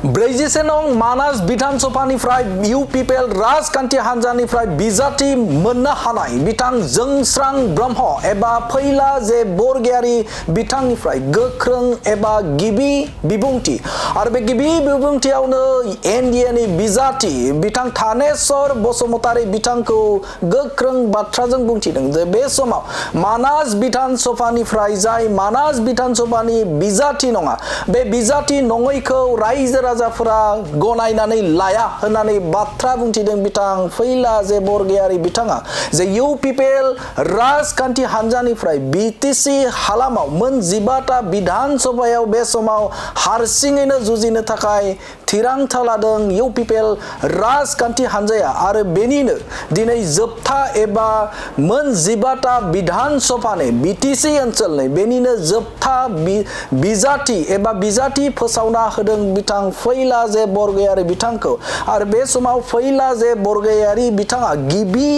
ब्रैजिसे नं मानास विधानसभानिफ्राय इउपिपिएल राजखान्थि हान्जानिफ्राय बिजाथि मोननो हानाय बिथां जोंस्रां ब्रह्म एबा फैला जे बरगयारि बिथांनिफ्राय गोख्रों एबा गिबि बिबुंथि आरो बे गिबि बिबुंथियावनो एनडिएनि बिजाथि बिथां थानेश्वर बसुमतारी बिथांखौ गोख्रों बाथ्राजों बुंथिदों जे बे समाव मानास विधानसभानिफ्राय जाय मानास विधानसभानि बिजाथि नङा बे बिजाथि नङैखौ रायजो राजाफोरा गनायनानै लाया होननानै बाथ्रा बुंथिदों बिथां फैला जे बरगयारि बिथाङा जे इउपिपिएल राजखान्थि हान्जानिफ्राय बिटिसि हालामाव मोन 15टा विधानसभायाव बे समाव हारसिङैनो जुजिनो थाखाय थिरांथा लादों इउपिपिएल राजखान्थि हान्जाया आरो बेनिनो दिनै जोबथा एबा मोन 15टा विधानसभानि बिटिसि ओनसोलनि बेनिनो जोबथा बिजाथि एबा बिजाथि फोसावना होदों बिथां फैला जे बरगयारि बिथांखौ आरो बे समाव फैला जे बरगयारि बिथाङा गिबि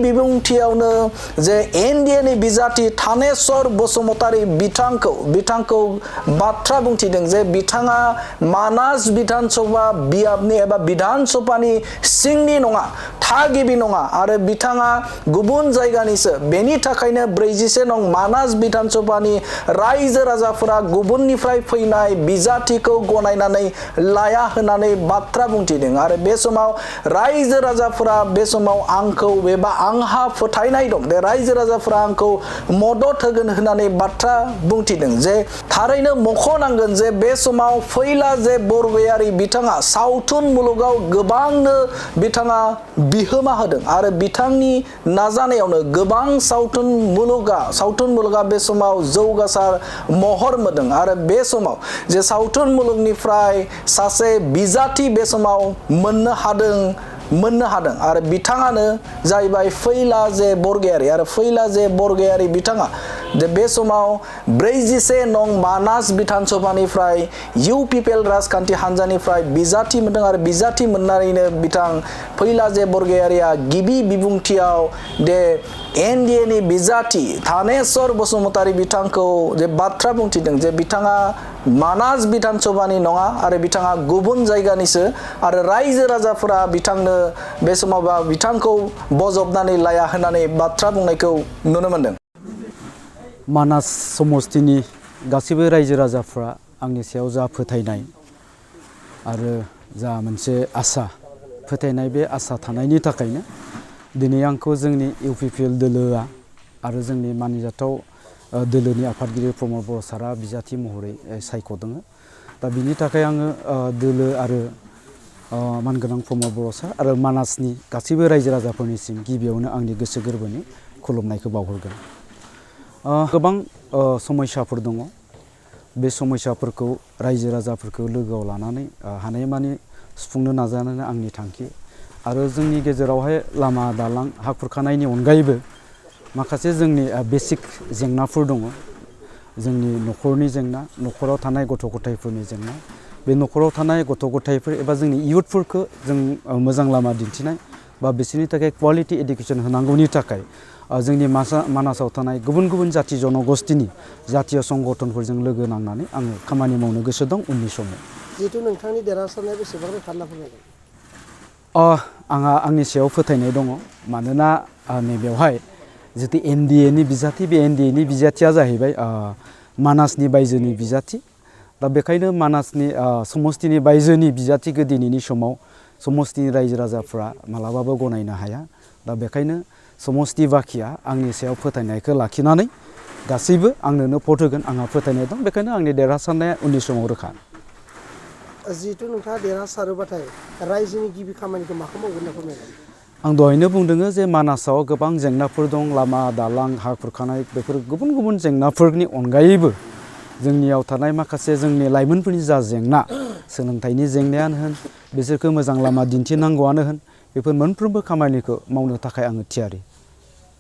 बिबुंथियावनो जे एनडिएनि बिजाथि थानेश्वर बसुमतारी बिथांखौ बाथ्रा बुंथिदों जे बिथाङा मानास विधानसभा बियाबनि एबा विधानसभानि सिंनि नङा थागिबि नङा आरो बिथाङा गुबुन जायगानिसो बेनि थाखायनो 46 नं मानास विधानसभानि रायजो राजाफोरा गुबुननिफ्राय फैनाय बिजाथिखौ गनायनानै लाया होननानै बाथ्रा बुंथिदों आरो बे समाव रायजो राजाफोरा बे समाव आंखौ एबा आंहा फोथायनाय दं बे रायजो राजाफोरा आंखौ मदद होगोन होननानै बाथ्रा बुंथिदों जे थारैनो मख'नांगोन जे बे समाव फैला जे बरगयारि बिथाङा सावथुन मुलुगाव गोबांनो बिथाङा बिहोमा होदों आरो बिथांनि नाजानायावनो गोबां सावथुन मुलुगा बे समाव जौगासार महर मोनदों आरो बे समाव जे सावथुन मुलुगनिफ्राय सासे बिजाथि बे समाव मोननो हादों आरो बिथाङानो जाहैबाय फैला जे बरगयारि आरो फैला जे बरगयारि बिथाङा बे समाव 46 नं मानास विधानसभानिफ्राय इउपिपिएल राजखान्थि हान्जानिफ्राय बिजाथि मोनदों आरो बिजाथि मोननानैनो बिथां फैला जे बरगयारिया गिबि बिबुंथियाव दे एनडिएनि बिजाथि थानेश्वर बसुमतारी बिथांखौ जे बाथ्रा बुंथिदों जे बिथाङा मानास विधानसभानि नङा आरो बिथाङा गुबुन जायगानिसो आरो रायजो राजाफोरा बिथांनो बे समाव बिथांखौ बजबनानै लाया होननानै बाथ्रा बुंनायखौ नुनो मोनदों। मानास समस्तिनि गासैबो रायजो राजाफ्रा आंनि सायाव जा फोथायनाय आरो जा मोनसे आसा फोथायनाय बे आसा थानायनि थाखायनो दिनै आंखौ जोंनि इउपिपिएल दोलोआ आरो जोंनि मानिजाथाव दोलोनि आफादगिरि प्रमद बर' सारा बिजाथि महरै सायख'दों दा बिनि थाखाय आङो दोलो आरो मानगोनां प्रमद बर' सार आरो मानासनि गासैबो रायजो राजाफोरनिसिम गिबियावनो आंनि गोसो गोरबोनि खुलुमनायखौ बावहरगोन। गोबां समस्याफोर दङ बे समस्याफोरखौ रायजो राजाफोरखौ लोगोआव लानानै हानायमानि सुफुंनो नाजानायानो आंनि थांखि आरो जोंनि गेजेरावहाय लामा दालां हा खुरखानायनि अनगायैबो माखासे जोंनि बेसिक जेंनाफोर दङ जोंनि न'खरनि जेंना न'खराव थानाय गथ' गथायफोरनि जेंना बे न'खराव थानाय गथ' गथायफोर एबा जोंनि इयुथफोरखौ जों मोजां लामा दिन्थिनाय बा बिसोरनि थाखाय क्वालिटि एडुकेसन होनांगौनि थाखाय जोंनि मानासाव थानाय गुबुन गुबुन जाथि जनगोष्ठीनि जातीय संगठनफोरजों लोगो नांनानै आङो खामानि मावनो गोसो दं उननि समाव। जिहेतु नोंथांनि देरहासारनाया बेसेबां रोखा होनना फोरमायगोन? आंहा आंनि सायाव फोथायनाय दङ मानोना नैबेवहाय जितु एनडिएनि बिजाथि बे एनडिएनि बिजाथिया जाहैबाय मानासनि बायजोनि बिजाथि दा बेखायनो मानासनि समस्तिनि बायजोनि बिजाथिखौ दिनैनि समाव समस्तिनि रायजो राजाफ्रा मालाबाबो गनायनो हाया दा बेखायनो समस्ति बाखिया आंनि सायाव फोथायनायखौ लाखिनानै गासैबो आंनोनो भट होगोन आंहा फोथायनाय दं बेखायनो आंनि देरहासारनाया उननि समाव रोखा। जिहेतु नोंथाङा देरहासारोबाथाय रायजोनि गिबि खामानिखौ माखौ मावगोन होनना फोरमायगोन? आं दहायनो बुंदों जे मानासाव गोबां जेंनाफोर दं लामा दालां हा खुरखानाय बेफोर गुबुन गुबुन जेंनाफोरनि अनगायैबो जोंनियाव थानाय माखासे जोंनि लाइमोनफोरनि जा जेंना सोलोंथाइनि जेंनायानो होन बिसोरखौ मोजां लामा दिन्थिनांगौआनो होन बेफोर मोनफ्रोमबो खामानिखौ मावनो थाखाय आङो थियारि।